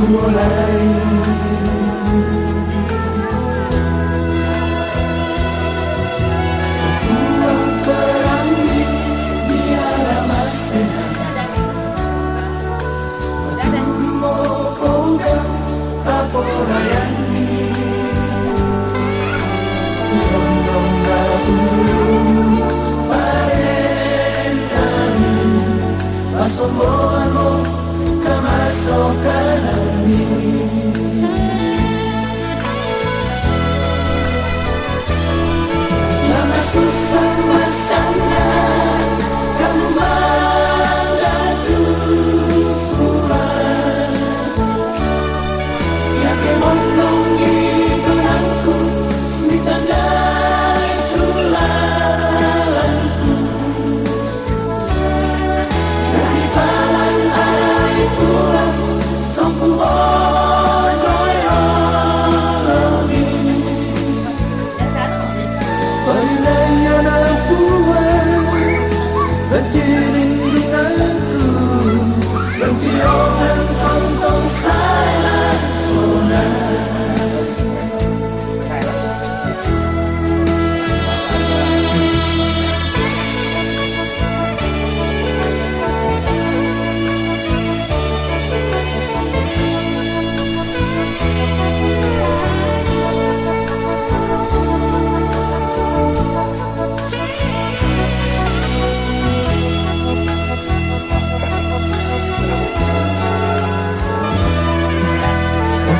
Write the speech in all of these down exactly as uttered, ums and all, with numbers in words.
Mulai Tuhan perangi biara masena. Maturu mo pongga paporayani. Rondong na unturu parentani. Masomboan mo kamasokanani. Lama susah masana kamu mandatu Tuhan. Yake mondongi benangku mitandai tulalanku.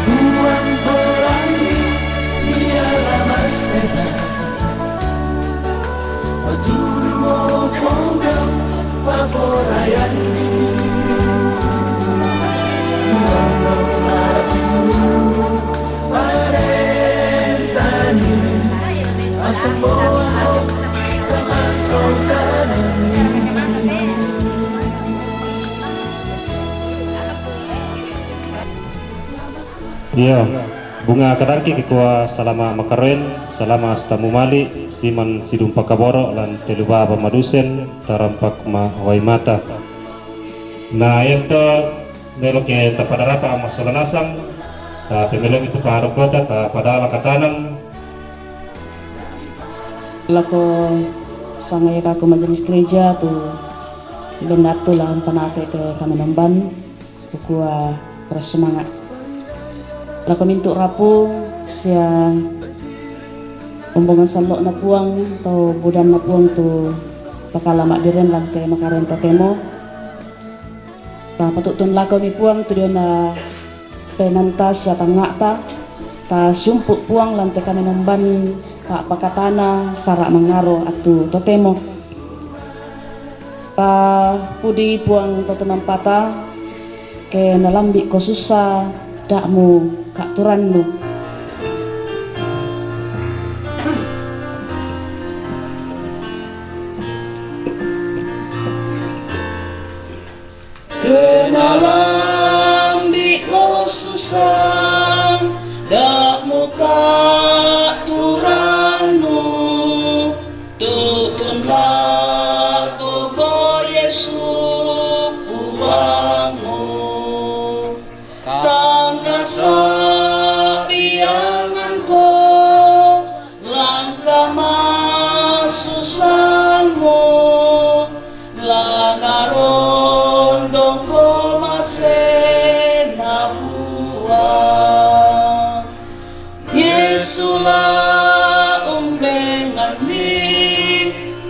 Buang pelangi ialah masena. Maturu mo pongga paporayani. Rondong na unturu parentani. Asomboan mo kamasokanani. Iya, bunga kadarki kikua salama makaroen, salama sitamu mali, siman sidumpa kaboro lan teluba bamadusen, tarampak ma waimata. Na, ianto melo ke tapadarapa masola nasang, tapemelomi tu paharo kota, tapadala katanan. Lako sanga ia kaku majelis gereja tu bendatu lan panake ke kami nomban. Kukua bersemangat. Lako mintu rapu sia ombongan salok na puang tau budan na puang tu pakala mak diren lante makaren totemo. Ta patutun lako mi puang tu diona penanta sia tangata ta sumpu puang lante kami nomban pak pakatana sarak mangaro atu totemo. Ta pudi puang totonampata, ke nalambik ko susa, dakmu kak turannu. Ke nalambik ko susa, dakmu kak turannu. Tutun lako ko Yesu puangmu. Tangasa piangan ko langka masusanmu. Lana rondong ko masena puang. Yesu la umbenganni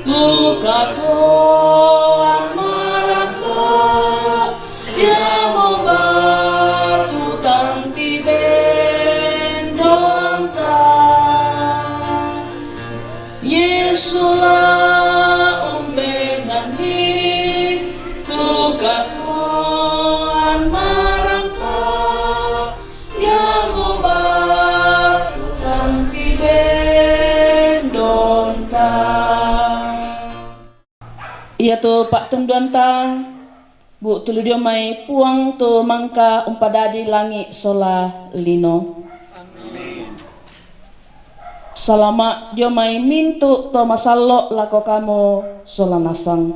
tu katoan marampa, iamo batu tanti bendonta. Yesu la umbenganni tu katoan marampa, iamo batu tanti bendonta. Ia tu paktunduanta, bu tuludio mai puang tu mangka umpadadi langi sola lino. Salama dio mai mintu to masallo lako kamu sola nasang.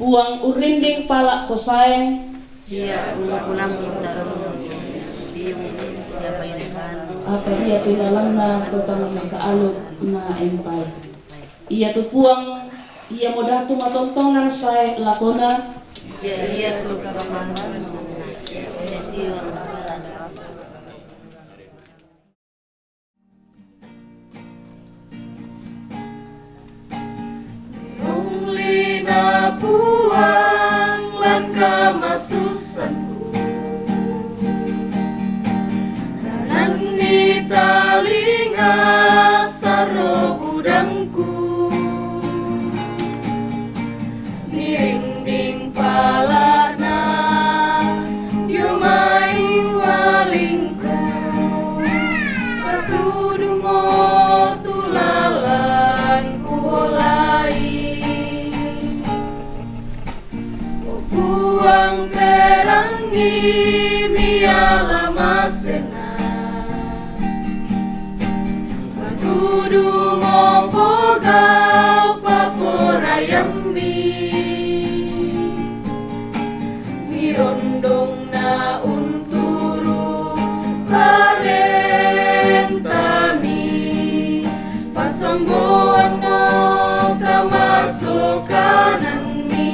Puang urrinding pala' to sae. Sia ulang-ulang tarung biung sia bainekanu. Apa ia tu dalanna to tang makaaluk na empai. Ia tu Puang, ia modatu matontongan sae lakona. Sia ia tu kapangan sia sia Puang lan kamasussanku. Nananni talinga saro budangku. Mirinding palana dio mai walingku. Patudumo tu lalan kuolai. O Puang, perangi miala masena. Patudumo pogau paporaiammi. Mirondong na unturu parentami, passamboanno kamasokananmi.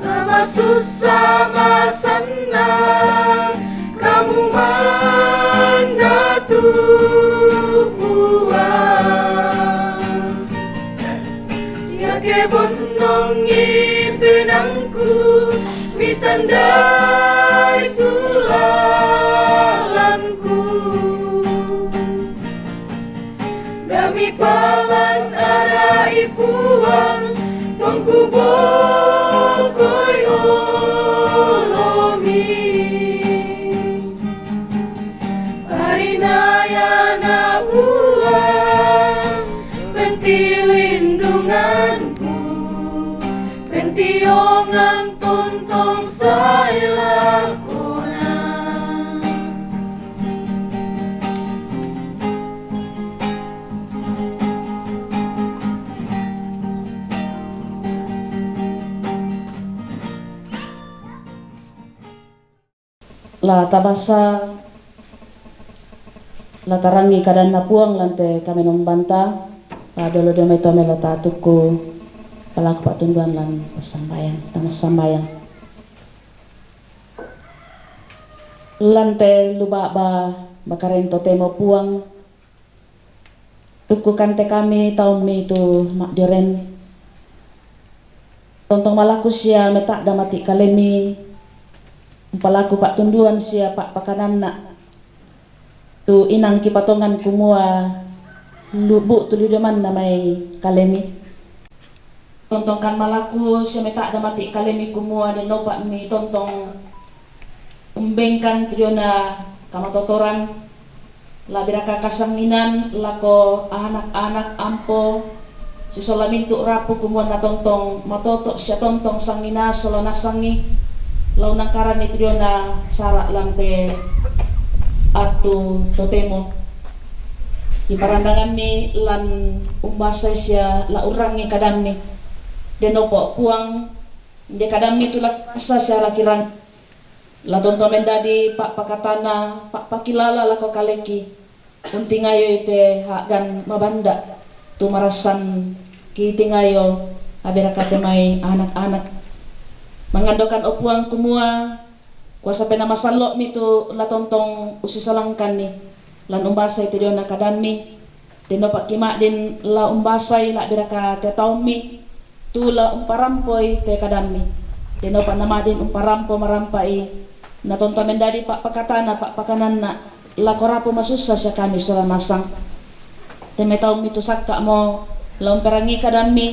La masussa masanna kamu mandatu Puang. Iake bonnongi penangku, mitandai tu lalanku. Dami palan arai Puang, tongku bokoi olomi. Parinayana Puang, penti lindunganku, penti ongan tontong sae lakona. La tabasa, la tarangi kadanna Puang lan te kamenombanta, la dolo dio mai to melo tatukku palaku pa'tunduan lan passambayang, tamassambayang. Lan te lu ba'ba makarento totemo Puang, tukku kante kami taummi tu ma'dioren. Tontong malaku sia meta'da mati' kalemi, umpalaku pa'tunduan sia pa'pakananna, tu inang kipatongan kumua lu bu'tu lu dio manna mai kalemi. Tontongkan malaku sia meta'da mati' kalemi kumua dennopa'mi tontong umbengkan tu diona kamatotoran, la'bi raka kasanginan lako anak-anak ampo, sisola mintu' rapu kumua natontong matoto' sia tontong sangina sola nasangi, la unangkaranni tu diona sara' lan te attu totemo. Kiparandanganni lan umbasai sia la urrangi kadammi. Denopo Puang, inde kadammi tu la kasa sia la kirang, la tontong mendadi pa'pakatana, pa'pakilala lako kaleki, untingayoi te ha'gan mabanda', tu marassan kitingayo, la'bi raka te mai anak-anak. Mangandokan, o Puang, kumua, Kuasa Penaa Masallo'mi tu la tontong ussisolangkanni, lan umbasai te diona kadammi, denopa kima'din la umbasai la'bi raka te taummi, tu la umparampoi te kadammi, denopa nama'din umparampo marampa'i, na tontong mendadi pa'pakatana pa'pakananna, lako rapu masussa sia kami sola nasang. Te mai taummi tu sakka'mo, la umperangi kadammi,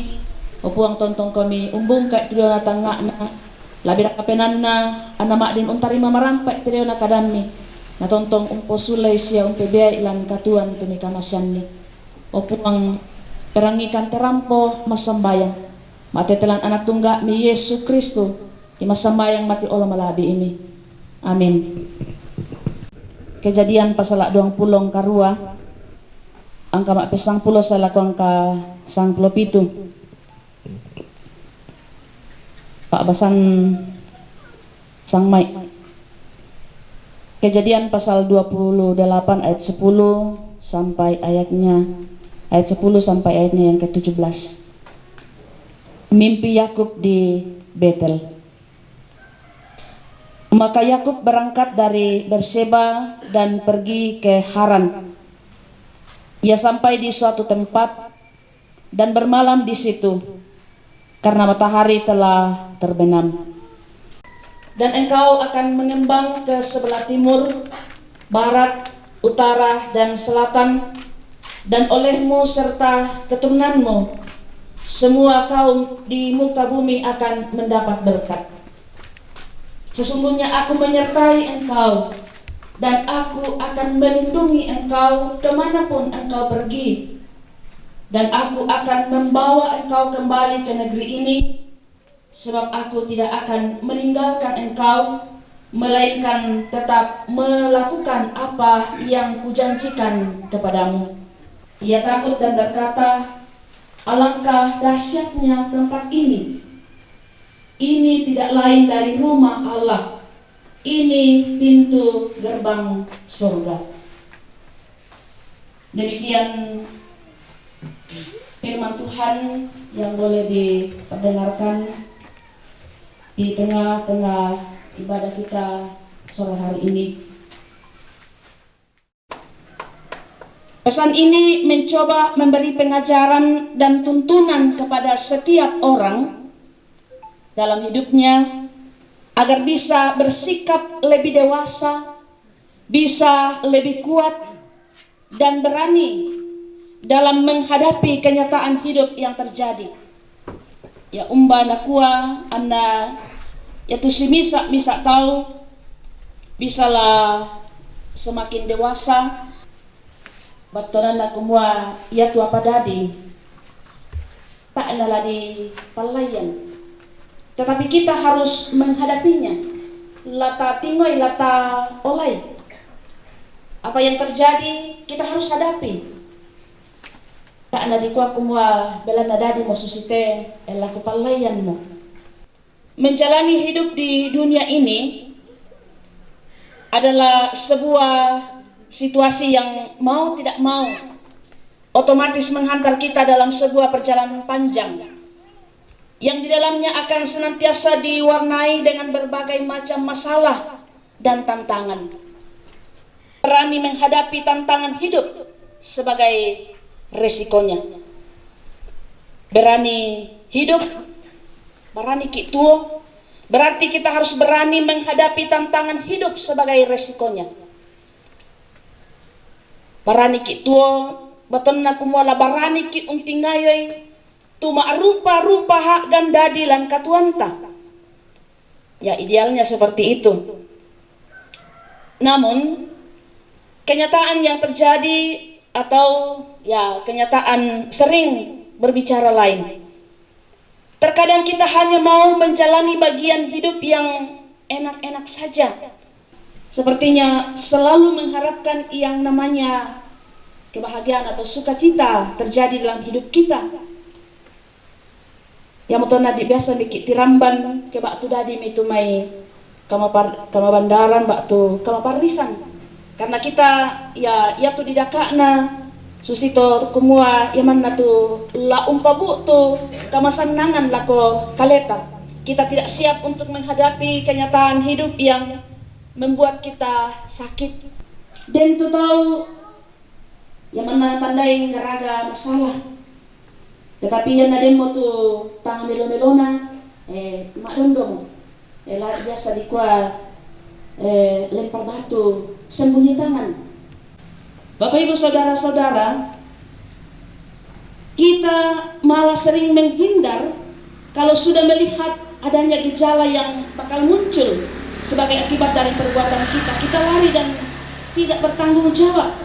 o Puang, tontongkomi umbungka'i tu diona tangnga'na, la'bi raka penaanna, anna ma'din untarima marampa'i tu diona kadammi, na tontong umposulei sia umpebea'i lan katuoan tu mikamaseanni. O Puang, perangi kante rampo massambayang, ma'tete lan Ana' Tungga'mi Yesu Kristus, kimassambayang mati' olo mala'bi'imi. Amin. Kejadian pasala' duangpulo karua, angka ma'pessangpulo sae lako angka sangpulo pitu. Pak Basan Sangmai. Kejadian pasal dua puluh delapan ayat sepuluh sampai ayatnya, ayat sepuluh sampai ayatnya yang ketujuh belas. Mimpi Yakub di Betel. Maka Yakub berangkat dari Berseba dan pergi ke Haran. Ia sampai di suatu tempat dan bermalam di situ, karena matahari telah terbenam. Dan engkau akan mengembang ke sebelah timur, barat, utara, dan selatan, dan olehmu serta keturunanmu, semua kaum di muka bumi akan mendapat berkat. Sesungguhnya aku menyertai engkau, dan aku akan melindungi engkau kemanapun engkau pergi. Dan aku akan membawa engkau kembali ke negeri ini, sebab aku tidak akan meninggalkan engkau, melainkan tetap melakukan apa yang kujanjikan kepadamu. Ia takut dan berkata, "Alangkah dahsyatnya tempat ini. Ini tidak lain dari rumah Allah. Ini pintu gerbang surga." Demikian firman Tuhan yang boleh diperdengarkan di tengah-tengah ibadah kita sore hari ini. Pesan ini mencoba memberi pengajaran dan tuntunan kepada setiap orang dalam hidupnya agar bisa bersikap lebih dewasa, bisa lebih kuat, dan berani dalam menghadapi kenyataan hidup yang terjadi. Ya, umba nakua, anna, ya, tu si misa, misa tau, bisalah semakin dewasa, battuananna kumua, ya, tu apa dadi, tak nala di pallaian. Tetapi kita harus menghadapinya. Lata tingoi, lata olai. Apa yang terjadi, kita harus hadapi. Tak na dikua kumua, belanna dadi mo susite, ella ku pallaian mo. Menjalani hidup di dunia ini adalah sebuah situasi yang mau tidak mau otomatis menghantar kita dalam sebuah perjalanan panjang yang di dalamnya akan senantiasa diwarnai dengan berbagai macam masalah dan tantangan. Berani menghadapi tantangan hidup sebagai resikonya. Berani hidup, berani ki tuo, berarti kita harus berani menghadapi tantangan hidup sebagai resikonya. Berani ki tuo, battuanna kumua la berani ki untingayoi tu ma'rupa-rupa ha'gan dadi lan katuoanta. Ya, idealnya seperti itu. Namun, kenyataan yang terjadi atau, ya, kenyataan sering berbicara lain. Terkadang kita hanya mau menjalani bagian hidup yang enak-enak saja. Sepertinya selalu mengharapkan yang namanya kebahagiaan atau sukacita terjadi dalam hidup kita. Iamoto na di biasa miki tiramban ke ba'tu dadi mi tu mai kamapar-, kamabandaran ba'tu kamaparrisan. Karena kita, ya, iatu didaka'na susito kumua iamanna tu la umpabu'tu kamasannangan lako kaleta. Kita tidak siap untuk menghadapi kenyataan hidup yang membuat kita sakit. Den tu tau iamanna tandai garaga masalah. Tetapi ianna demmo tu tang melo-melona, eh, ma'dondomo. Eh, la biasa dikua, eh, lempar batu, sembunyi tangan. Bapak Ibu Saudara-saudara, kita malah sering menghindar kalau sudah melihat adanya gejala yang bakal muncul sebagai akibat dari perbuatan kita. Kita lari dan tidak bertanggung jawab.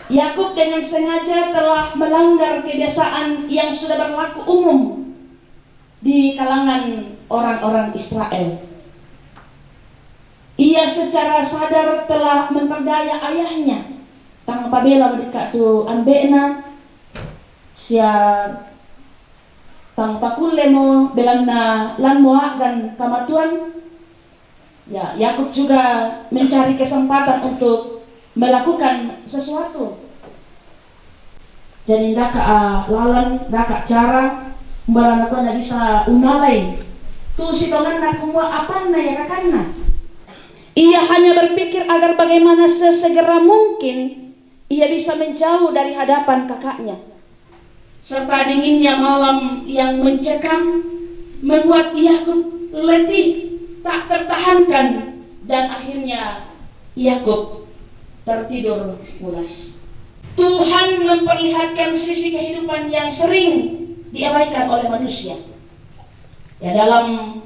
Yakub dengan sengaja telah melanggar kebiasaan yang sudah berlaku umum di kalangan orang-orang Israel. Ia secara sadar telah memperdaya ayahnya. Tang pabela mendeka tu ambe'na, sia Tang pakulle mo belanna lan moa'gan kamatuan, ya, Yakub juga mencari kesempatan untuk melakukan sesuatu. Jadi, ndaka, ah, lalan, ndaka cara, umbalana kona bisa unalai tu sitonganna kumua apanna ya kakanna. Ia hanya berpikir agar bagaimana sesegera mungkin ia bisa menjauh dari hadapan kakaknya. Serta dinginnya malam yang mencekam membuat Yakub letih, tak tertahankan, dan akhirnya Yakub tertidur pulas. Tuhan memperlihatkan sisi kehidupan yang sering diabaikan oleh manusia. Ya, dalam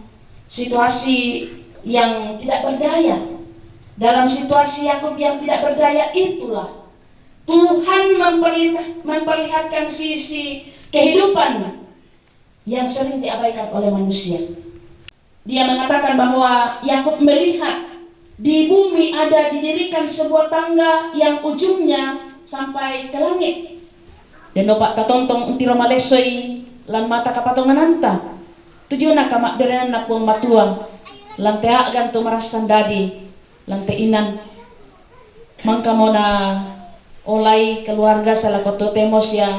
situasi yang tidak berdaya, dalam situasi Yakub yang tidak berdaya itulah Tuhan memperlihat-, memperlihatkan sisi kehidupan yang sering diabaikan oleh manusia. Dia mengatakan bahwa Yakub melihat di bumi ada didirikan sebuah tangga yang ujungnya sampai ke langit. Dennopa tatontong untiro malessoi lan mata kapatongananta, tujuanna kama'berrenanna Puang Matua, lan tea'gan tu marassan dadi, lan te inan. Mangkamo naolai keluarga salako totemo sia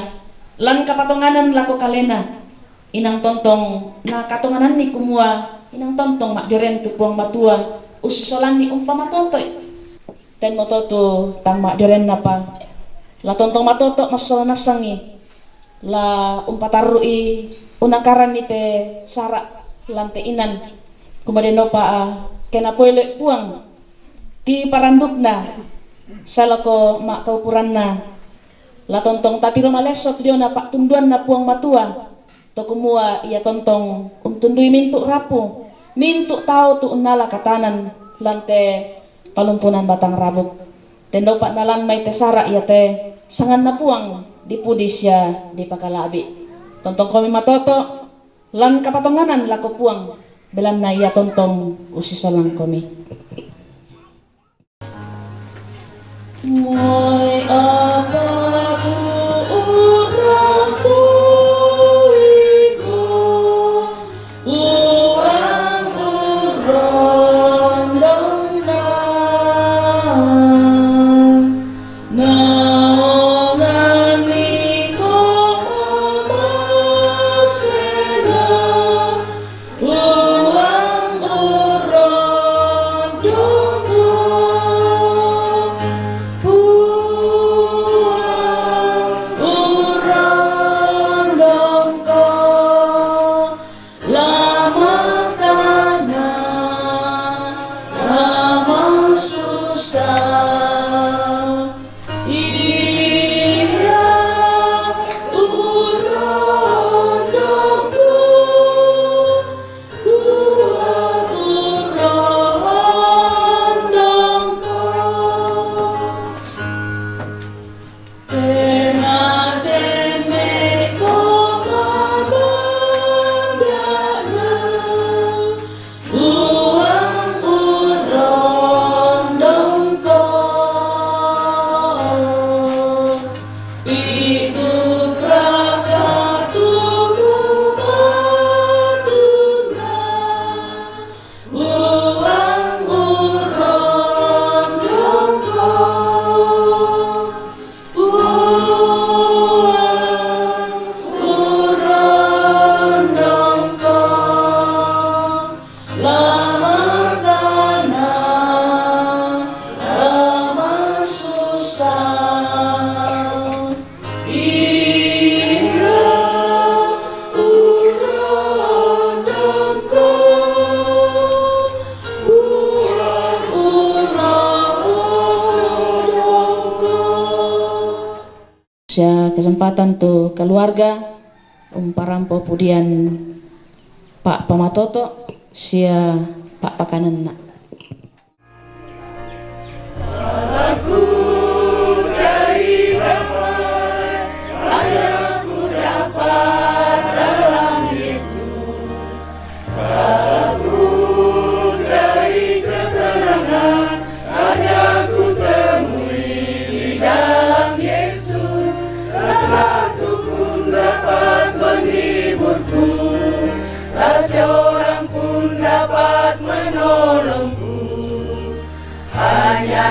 lan kapatonganan lako kalena. Inang tontong nakatongananni kumua, inang tontong ma'berren tu Puang Matua ussisolanni umpamatoto'i. Tenmoto tu tang ma'berrennapa, la tontong matoto massola nassangi, la umpatarru'i unakaranni te Sara lan te inan, kumua dennopa, ah, ke napoeloi Puang ti parandukna salako ma'kaupuranna, la tontong tatiro malesso tu diona pa'tunduanna Puang Matua, to kumua ia tontong untundui mintu' rapu, mintu' tau tu unnala katanan lan te palumpunan batang rabuk. Dennopa nalan mai te Sara iate, sanganna Puang dipudi sia dipakala'bi'. Tontongkomi matoto' lan kapatonganan lako Puang, belanna ia tontong ussisolangkomi. Moi apa tu urang puiko, uang urondongna, naonganni ko mamasena. Uang urondongko, uang urondongko, lama kana, lama susah. Iya, urondongko, Sia kesempatan tu keluarga umparampo pudian pa'pamatoto' sia pa'pakananna.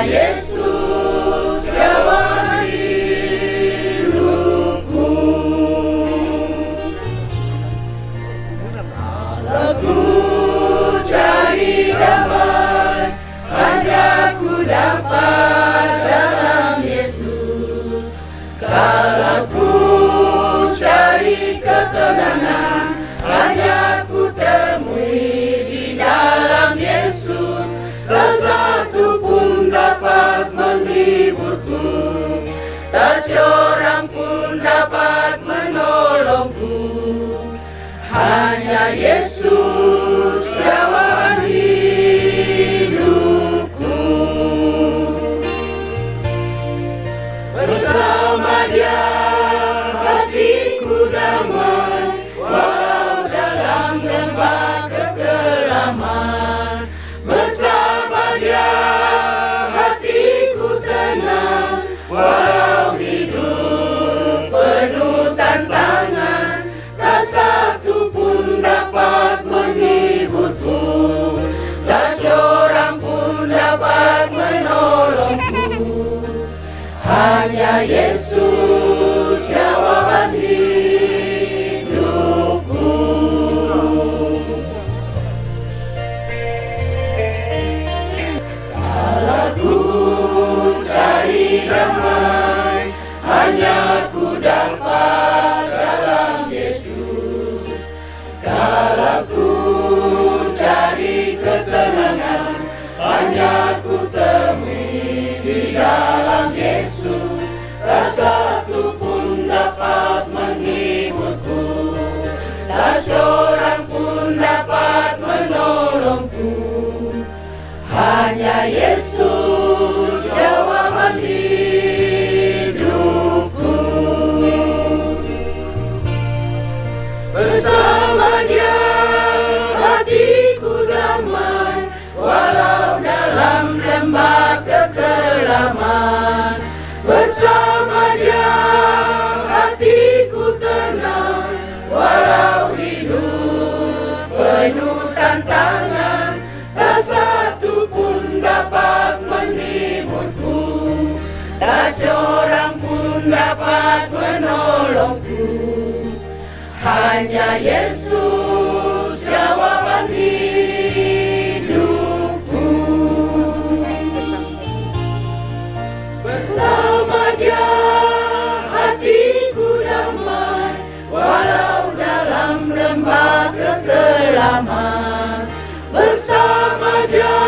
Yesus, jawaban hidupku. Kalau ku cari damai, hanya ku dapat dalam Yesus. Kalau ku cari ketenangan, hanya ku temui di dalam Yesus. Tak satu pun dapat menghiburku, tak seorang pun dapat menolongku. Hanya Yesus jawaban hidupku. Bersama Dia hatiku damai, walau dalam lembah kekelaman. Bersama Dia hatiku tenang, walau hidup penuh tantangan. Tak satu pun dapat menghiburku, tak seorang pun dapat menolongku. Hanya Yesus jawaban hidupku. Kalau ku cari damai, hanya ku dapat dalam Yesus. Kalau ku cari ketenangan, hanya ku temui di dalam Yesus. Tak satu pun dapat menghiburku, tak seorang pun dapat menolongku. Hanya Yesus jawaban hidupku. Bersama Dia hatiku damai, walau dalam lembah kekelaman. Bersama Dia hatiku tenang, walau hidup penuh tantangan. Tak satu pun dapat menghiburku, tak seorang pun dapat menolongku. Hanya Yesus jawaban hidupku. Bersama Dia hatiku damai, walau dalam lembah kekelaman. Bersama Dia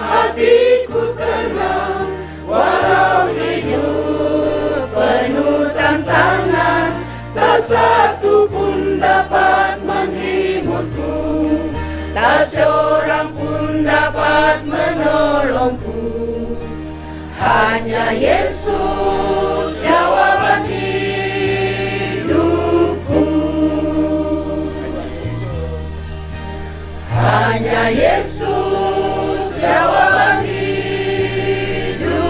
hatiku tenang, walau hidup penuh tantangan. Tak satu pun dapat menghiburku, tak seorang pun dapat menolongku. Hanya Yesus jawaban hidupku. Hanya Yesus jawaban hidupku.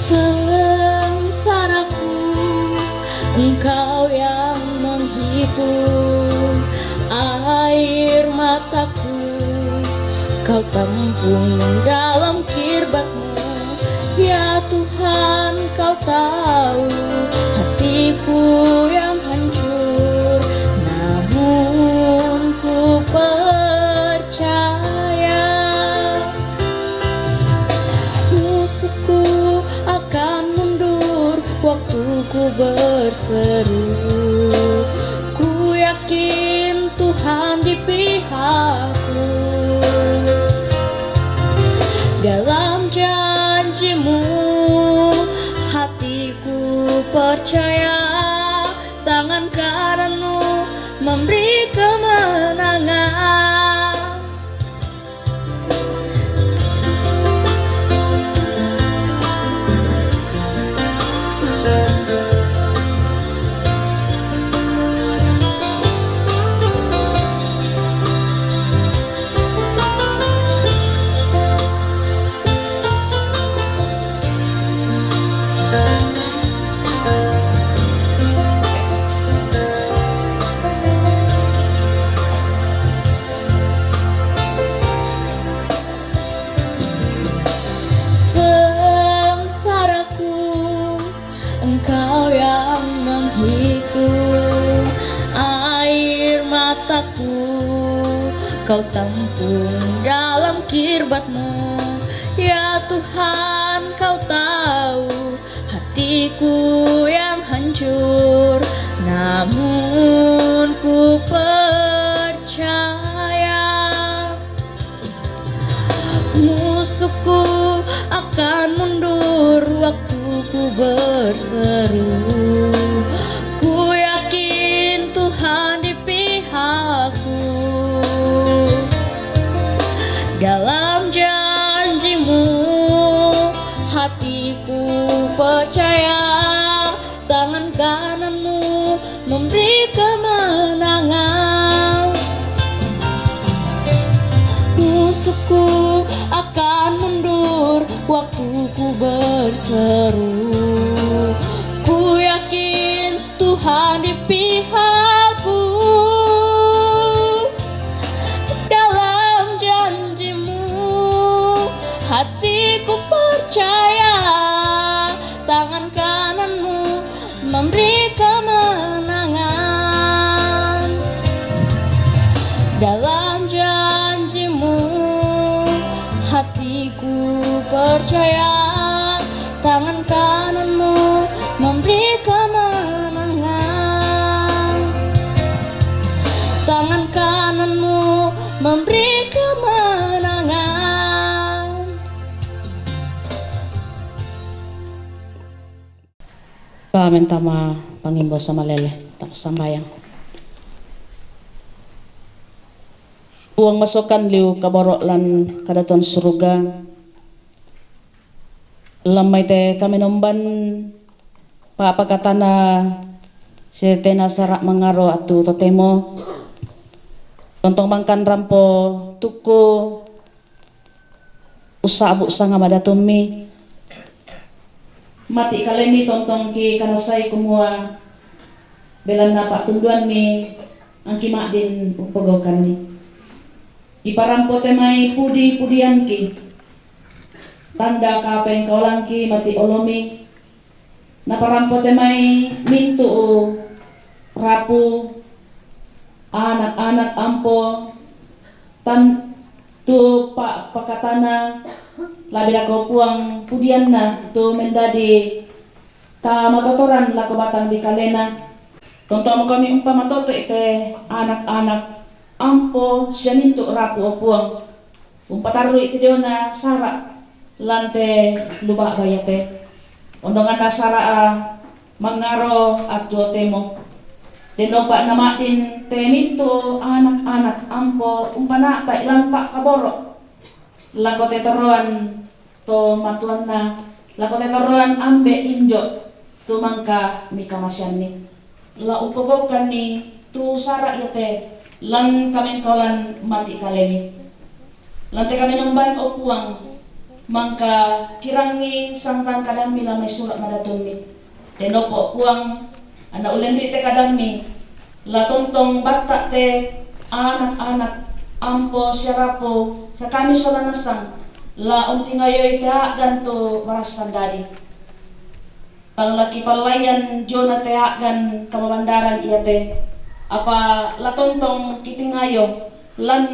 Sengsaraku, Engkau yang menghitung, air mataku Kau tampung dalam kirbat-Mu. Ya Tuhan, Kau tahu hatiku yang hancur, namun ku percaya musuhku akan mundur waktu ku berseru. Ku yakin Tuhan di pihakku. Dalam janji-Mu hatiku percaya, tangan kanan-Mu memberi kemenangan. Mataku kau tampung dalam kirbatmu. Ya Tuhan, kau tahu hatiku yang hancur, namun ku percaya musuhku akan mundur waktu ku berseru. Ku yakin Tuhan di pihakku. Dalam janjimu, hatiku percaya, tangan kananmu memberi kemenangan. Musuhku akan mundur waktu ku berseru. Ku yakin Tuhan di pihakku. Dalam janjimu, hatiku percaya, tangan kananmu memberi kemenangan. Dalam janjimu, hatiku percaya, tangan kananmu memberi kemenangan. Tangan kananmu memberi kemenangan. Pamen tama pangimbo sama lele, tama sambayang. Puang masokan liu kaboro lan kadatuan suruga. Lamai te kami nomban pa pakatana setena sara mangaro atu totemo. Tontong bangkan rampo tuku usa abu sanga madatummi. Mati kalemi tontong ki kanasai kumua belanna patunduanni angki madin upogokanni. Iparampo te mai pudi-pudianki. Tanda kapengkaolangki mati olomi. Naparampo te mai mintu rapu anak-anak ampo tan tu pa pakatana labirako puang pudianna tu mendadi kamatotoran lako batang di kalena. Tontomu kami umpama toto ite anak-anak ampo siamintu rapu o puang. Umpatarrui ti diona sara lante luba bayate. Ondonganna sara a mangaro attuo temo. Denopa namadin te mintu anak-anak ampo umpanata ilampa kaboro. Lako te toroan to matuanna, lako te toroan ambe injo tu mangka mikamaseanni. La upogokanni tu sara iate lan kamengkaolan mati kalemi. Lan te kamenomban o puang, mangka kirangi sangtan kadammi la mai sura madatummi. Denopo puang, anna ulenri te kadammi, la tontong batta te anak-anak ampo siarapo sakami sola nasang, la untingayoi te aggan tu marassan dadi. Tang lakipallaian jona te aggan kamabandaran iate, apa la tontong kitingayo lan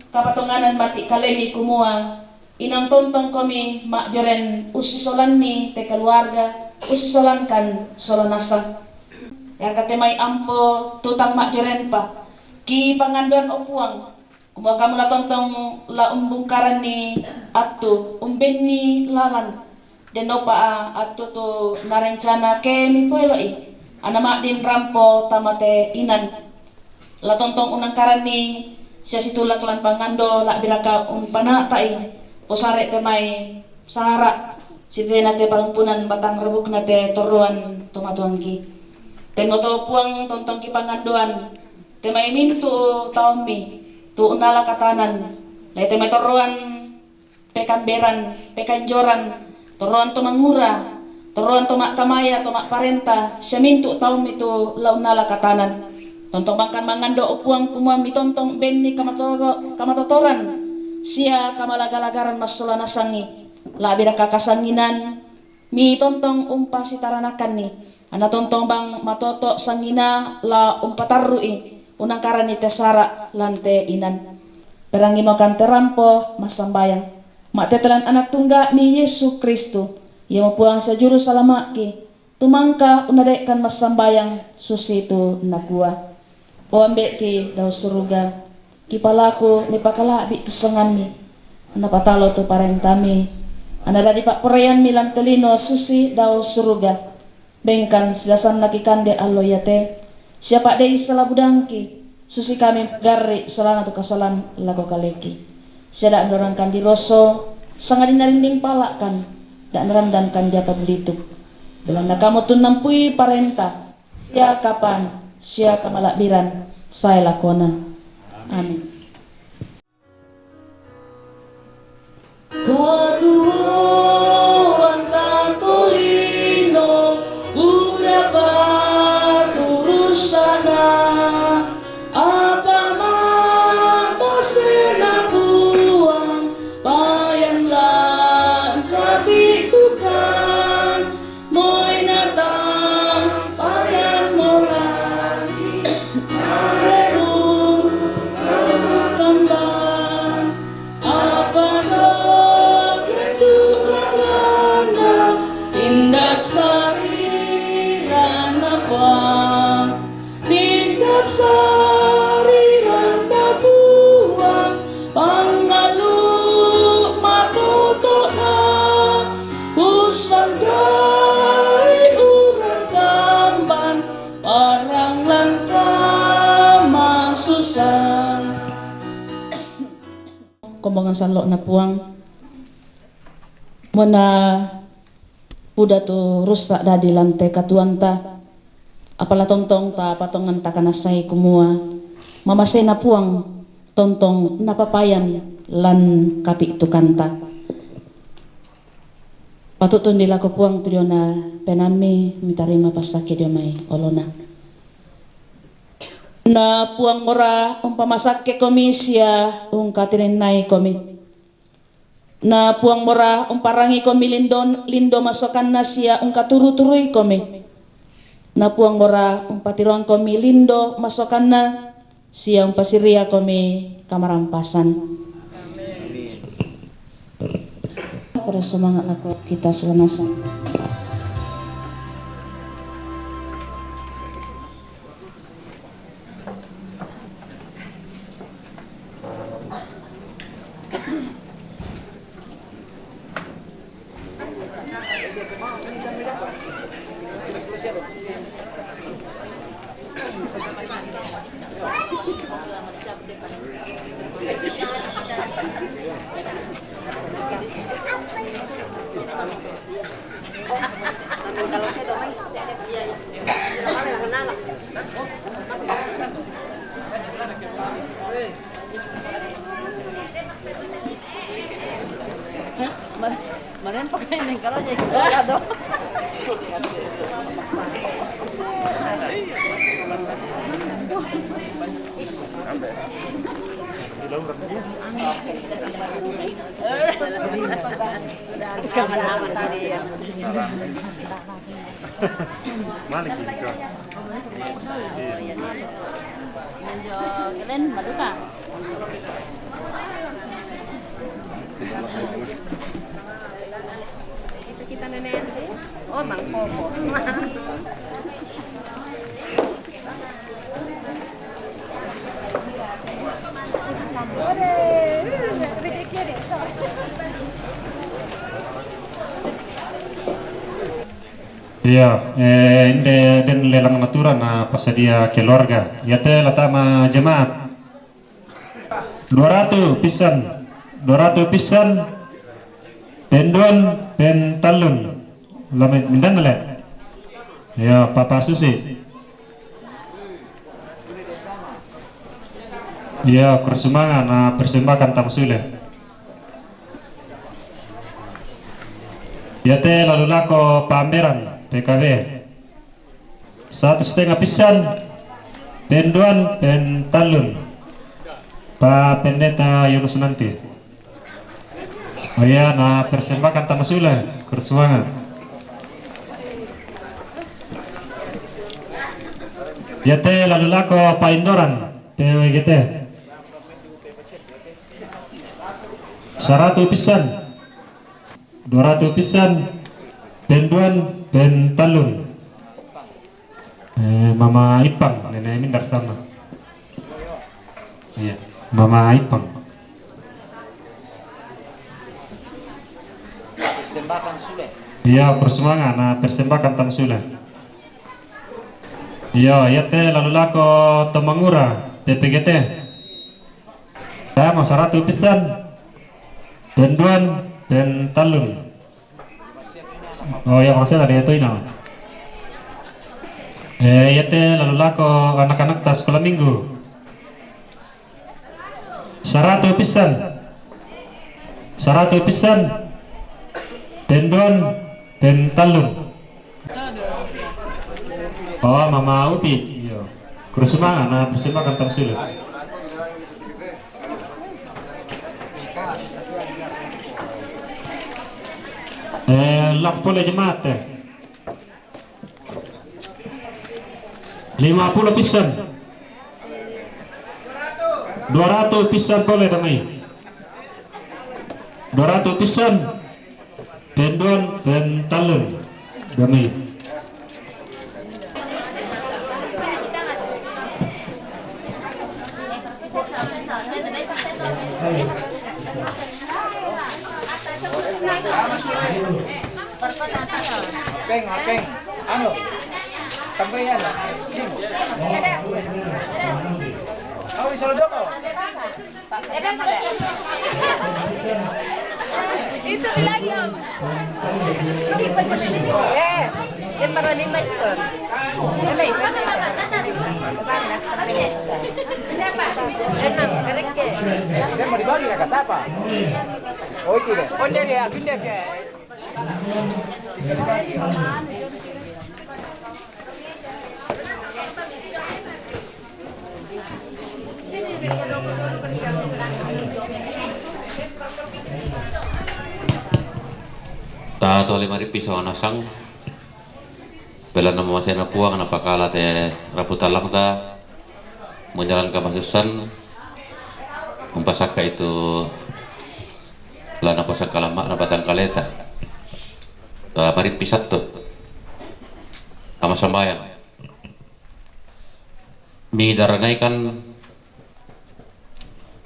kapatonganan mati kalemi kumua, inang tontong komi majjoren ussisolanni te keluarga, ussisolankan sola nasang. Yaka te mai ampo tutang majjorenpa, kipangandoan o puang, kumua kamu la tontong la umbungkaranni attu umbenni lalan. Denopa a attu tu narencana ke mipoeloi, ana madin rampo tamate inan. La tontong unangkaranni sia situlak lan pangando labbiraka umpanatai posare te mai sara sitena te pangumpunan batang rebukna te torroan tomatuangki. Tenmo to puang tontongki pangandoan te mai mintu taummi tu unnala katanan, lai te mai torroan pekamberan, pekanjoran, torroan to mangura, torroan to ma'tamaya, to ma'parenta, sia mintu taummi tu la unnala katanan. Tontong bangkan mangando o puang kumua mitontong benni kamatoto-, kamatotoran sia kamalaga-lagaran massola nasangi, labbiraka kasanginan, mitontong umpasitaranakanni, ana tontong bang matoto sangina la umpatarrui Unangkaran i te sara' lan te inan. Perangino kan te rampo massambayang. Ma'tetelan Ana' Tungga'mi Yesu Kristu, iamo Puang sia Juru Salama'ki, tumangka unade'kan massambayang susitu nakua: O Ambe'ki dao suruga, kipalaku mipakala'bi' tu sangammi, napatalo tu parentami, anadadi pa'poraiammi lan te lino susi dao suruga. Bengkan silasanna kikande allo iate, sia pa'dei sala budangki, susi kami magarri' solana tu kasalan lako kaleki. Sia da' narorangkan diroso, sangadinna rinding pala'kan, da' narandankan diata bulituk. Belanna kamu tunnampui parenta, sia kapan, sia kamala'biran, sae lakona. Amin. Katuoanta tolino, buda paturussana, apa matasena Puang, payan langkapi tukang, moi natang payan molangi, mareru kamban. Apa dok letu langanda, tindak sariranna Puang, tindak sariranna Puang, pangalu matoto'na, ussandai urang kamban, parang langka masusa. Kombongan sallo'na Puang. Mona buda tu russa' dadi lan te katuoanta, apala tontong ta patongan takanassai kumua, mamasena Puang tontong napapayan lan kapi'tukanta. Patuttun di lako Puang tu diona penaammi, mitarima passakki dio mai olona. Na Puang mora umpamasakke komi sia ungkatirinnai komi. Na Puang mora umparangi komi lindo, lindo masokanna sia ungkaturu-turui komi. Na Puang mora umpatiroang komi lindo masokanna sia umpasiria komi kamarampasan. Amin. Pada semangat lako kita selama sang. Hah? Mar-, marempak ini kalau jadi ada. Udah aman-aman tadi ya. Malik ini, Kak. Iya. Menjo kelen maduka. Itu kita nenek. Oh, Mang Koko. Iya, eh, inde den lelang natura na pasadia keluarga. Iate latama jemaat. Dua ratu pissan, dua ratu pissan, penduan, pentallun. Lame mindan le. Iya, Papa Susi. Iya, kursumangan, na persembahan tamasule. Iate lalu lako pameran P K B. Satu setengah pissan, penduan, pentallun. Pa Pendeta Yunus nanti. Oh iya, na persembahan tamasule, kursumangan. Iate lalu lako Paindoran, P W G T. Saratu pissan. Duaratu pissan. Penduan, pentallun. Eh, Mama Ipang, nene mindar sama. Iya, Mama Ipang. Persembahan sule. Iya, persembahan, nah, persembahan tam sule. Iya, iate lalu lako Temangura, P P G T. Sama saratu pissan. Penduan, pentallun. Oh iya, maksudnya tadi itu ini. Eh, iate lalu lako anak-anak ta sekolah minggu. Saratu pissan. Saratu pissan. Penduan, pentallun. Oh, Mama Uti. Iya. Kurang semangat, nah, persembahan tam sule. Eh, lampole jemaat, eh. Lima puluh pissan. Duaratu pissan pole damai. Duaratu pissan. Penduan, pentallun. Damai. Peng, peng. Anu. Sampai ya. Kau bisa duduk kau. Itu lagi, Om. Eh, yang para lima itu. Ini, ini. Dia mau dibagi, kata apa? Oh, itu deh. Oh, dia, dia, dia, dia. Ta tuale marippi sola nasang. Belanna mamasena Puang napakala te rapu tallangta, menjalan kamasussan, umpasakka itu lana pasakka lamma'na batang kaleta. Ta marippi satto. Tama sambayang. Midaranaikan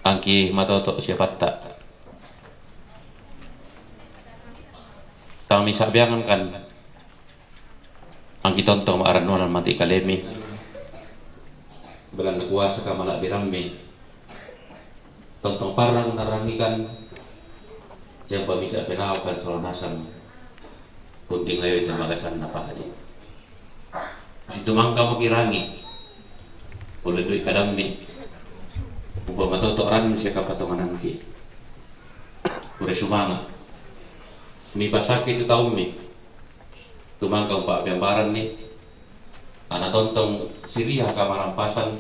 angki matoto siapatta. Tang misa'biangan kan. Angki tontong ma'rannuanan mati kalemi. Belanna kuasa kamala'birammi. Tontong parrang narangikan. Jampa misa penaokan sola nasang. Kuntingayoi temagasanna pahadi. Situ mangka mukirangi. Ulendui kadammi. Upa matoto rannu sia kapatongananki. Pure sumanga. Mipasakki tu taummi. Tumangka umpa'peambaranni, ana tontong siriha kamarampasan,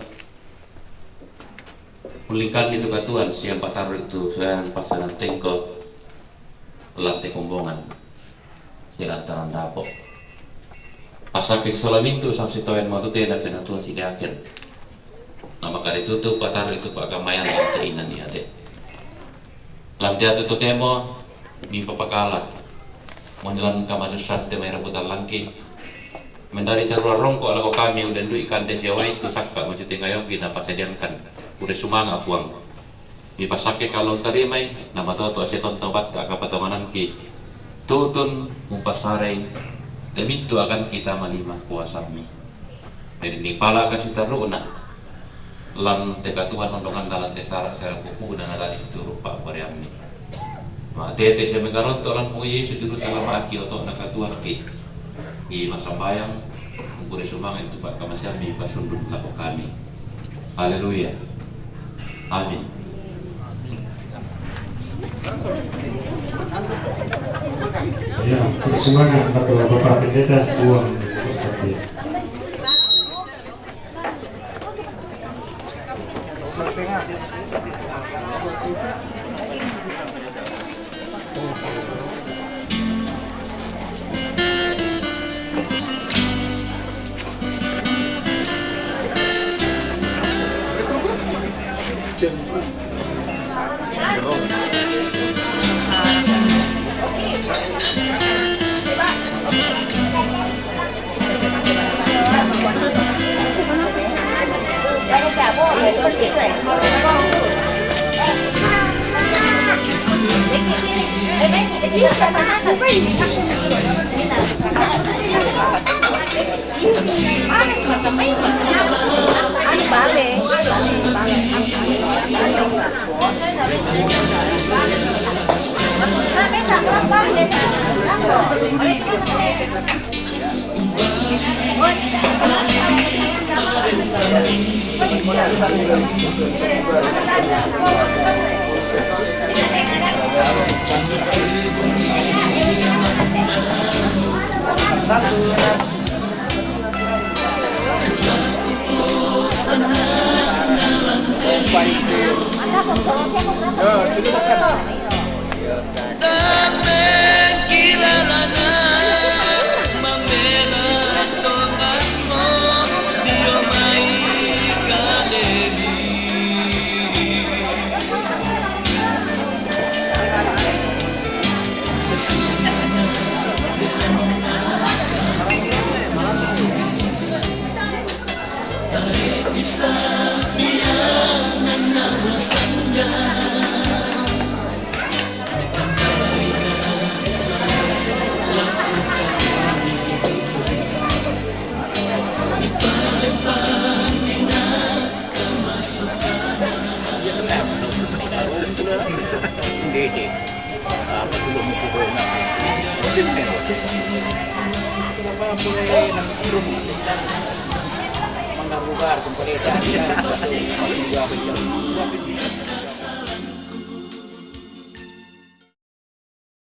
ullingkanni tu katuoan sia patarru tu soyang passanan tengko, lante kombongan, sia lantaran dapo. Pasakki sola mintu sang sitoen matu tena penatua sideaken. Namaka ritutu patarru tu pa'gamayan lante inanni ate. Lante atu totemo mipapakala. Monjalan kamasussan te mai rapu tallangki. Mendari seruarrongko lako kami udendui kande sia wai tu sakka mucuti ngayoki napasadiangkan. Pure sumanga Puang. Mipasakke kallong tarimai, namatoto sia tontong batta kapatongananki. Tutun mumpasarei, lemittu akan kita malima kuasammi. Jadi nipalaka sitarru'na. Lan te katuoan ondonganna lan te sara-sara pupuna nadadi situru' pa'poraiammi. Matete sia mekaronto lan Puang Yesu juru salama'ki oto'na katuoanki. I massambayang, pure sumanga itu pa'kamaseammi pasundun lako kami. Haleluya. Amin. Ya, pure sumanga lako Bapak Pendeta, Puang bersedia. Hindi, hindi. Ah, patulog mo siguro na. Mga lugar, kung pala yung mga lugar.